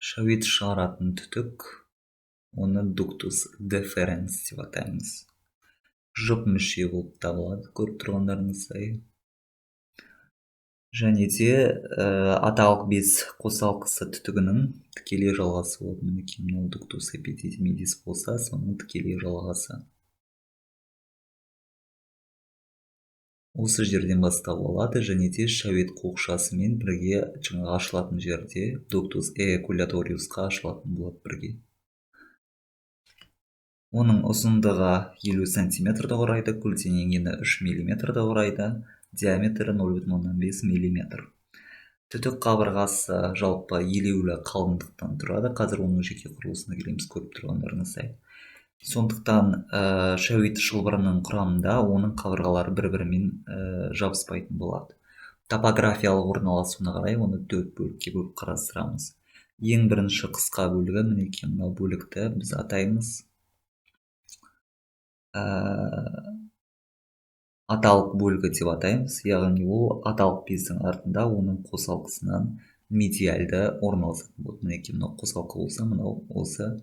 Шәует шығаратын түтік, оны дуктус деференс деп атаймыз. Жұп мүше болып табылады, көріп тұрғандарыңыздай. Және де аталық без қосалқысы түтігінің тікелей жалғасы болады. Мінекей, мынау дуктус эпидидимидис болса, соның тікелей жалғасы. Осы жерден бастау алады, және де шәует қуықшасымен бірге жаңағы ашылатын жерде дуктус эякуляториусқа ашылатын болады бірге. Оның ұзындығы 50 сантиметрді құрайды, көлденең ені 3 миллиметрді құрайды, диаметрі 0,5 миллиметр. Түтік қабырғасы жалпы елеулі қалыңдықтан тұрады. Қазір оның жеке құрылысына келеміз, көріп тұрғандарыңыздай. Сондықтан шәует шылбырының құрамында оның қабырғалары бір-бірімен жабыспайтын болады. Топографиялық орналасуына қарай оны 4 бөлікке бөліп қарастырамыз. Ең бірінші қысқа бөлігі, мінекей мынау бөлікті біз атаймыз аталық бөлігі деп атаймыз. Яғни ол аталық бездің артында оның қосалқысынан медиальды орналасатын болады. Мінекей мынау қосалқы болса, мынау осы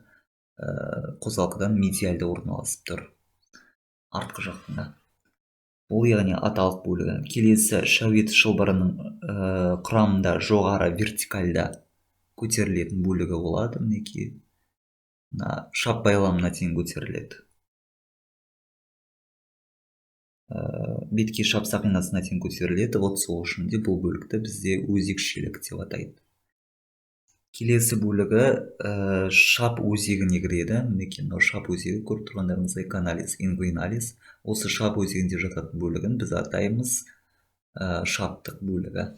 қосалқыдан медиальды орналасып тұр артқы жағында. Бұл яғни аталық бөлігі. Келесі шәует шылбырының құрамында жоғары вертикальда көтерілетін бөлігі болады. Мінекей мына шап байламына дейін көтеріледі. Бетке шап сақинасына дейін көтеріледі. Вот сол үшін де бұл бөлікті бізде өзекшелік деп атайды. Келесі бөлігі шап өзегіне кіреді. Мінекей мынау шап өзегі, көріп тұрғандарыңыздай, каналис ингуиналис. Осы шап өзегінде жататын бөлігін біз атаймыз шаптық бөлігі.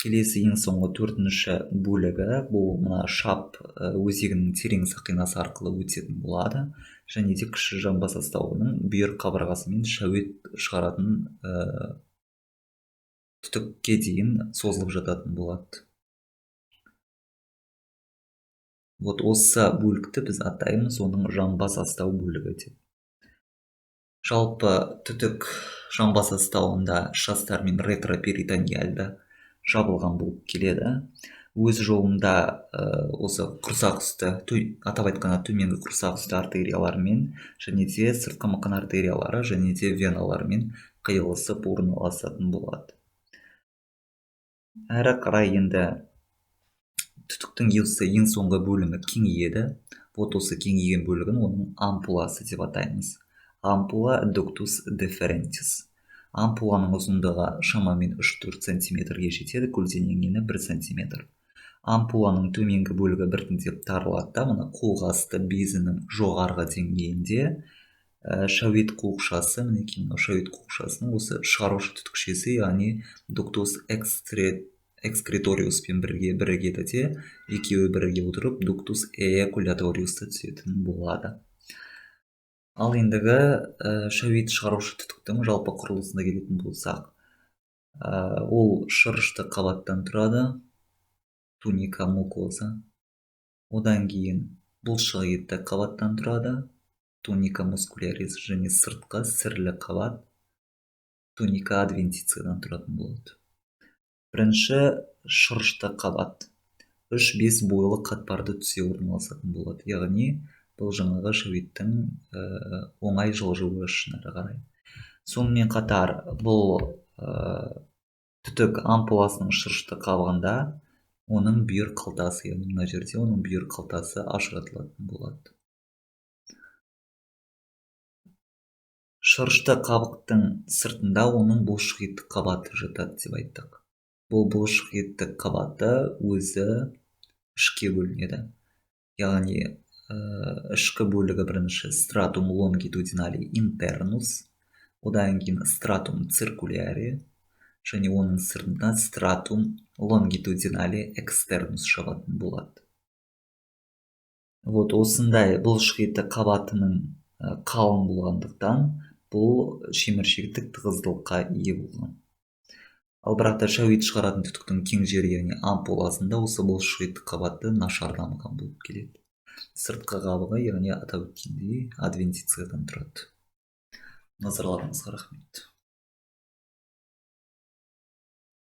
Келесі ең соңғы төртінші бөлігі бұл мына шап өзегінің терең сақинасы арқылы өтетін болады. Және де кіші жамбас астауының бүйір қабырғасымен шәует шығаратын түтікке дейін созылып жататын болады. Вот осы бөлікті біз атаймыз оның жамбас астау бөлігі деп. Жалпы түтік жамбас астауында шастар мен ретроперитониальды жабылған болып келеді. Өз жолында осы құрсақ үсті, атап айтқанда төменгі құрсақ үсті артерияларымен және де сыртқы мықын артериялары және де веналармен қиылысып орналасатын болады. Әрі қарай енді түтіктің ең соңғы бөлімі кеңейеді. Вот осы кеңейген бөлігін оның ампуласы деп атаймыз. Ампула дуктус деферентис. Ампуланың ұзындығы шамамен 3-4 сантиметрге жетеді, көлденең ені 1 сантиметр. Ампуланың төменгі бөлігі біртіндеп тарылады да, мына қуық асты безінің жоғарғы деңгейінде шәует қуықшасы, мінекей мынау шәует қуықшасының осы шығарушы түтікшесі, яғни дуктус экскреториуспен бірге бірігеді де, екеуі бірге отырып дуктус эякуляториусты түзетін болады. Ал ендігі шәует шығарушы түтіктің жалпы құрылысына келетін болсақ, ол шырышты қабаттан тұрады, туника мукоза. Одан кейін бұлшық етті қабаттан тұрады, туника мускулярис, және сыртқы сірлі қабат туника адвентициядан тұратын болады. Бірінші шырышты қабат 3-5 бойлы қатпарды түзе орналасатын болады. Яғни бұл жаңағы шәуеттің оңай жылжуы үшін әрі қарай. Сонымен қатар бұл түтік ампуласының шырышты қабығында оның бүйір қалтасы, яғни мына жерде оның бүйір қалтасы ажыратылатын болады. Шырышты қабықтың сыртында оның бұлшық еттік қабаты жатады деп айттық. Бұл бұлшық еттік қабаты өзі үшке бөлінеді. Яғни ішкі бөлігі бірінші стратум лонгитудинали интернус, одан кейін стратум циркуляри, және оның сыртында стратум лонгитудинали экстернус жабатын болады. Вот осындай бұлшық еті қабатының қалың болғандықтан бұл шеміршектік тығыздылыққа ие болған. Ал бірақ та шәует шығаратын түтіктің кең жері, яғни ампуласында осы бұлшық еттік қабаты нашар дамыған болып келеді. Сыртқы қабығы, яғни атап өткендей, адвентициядан тұрады. Назарларыңызға рахмет.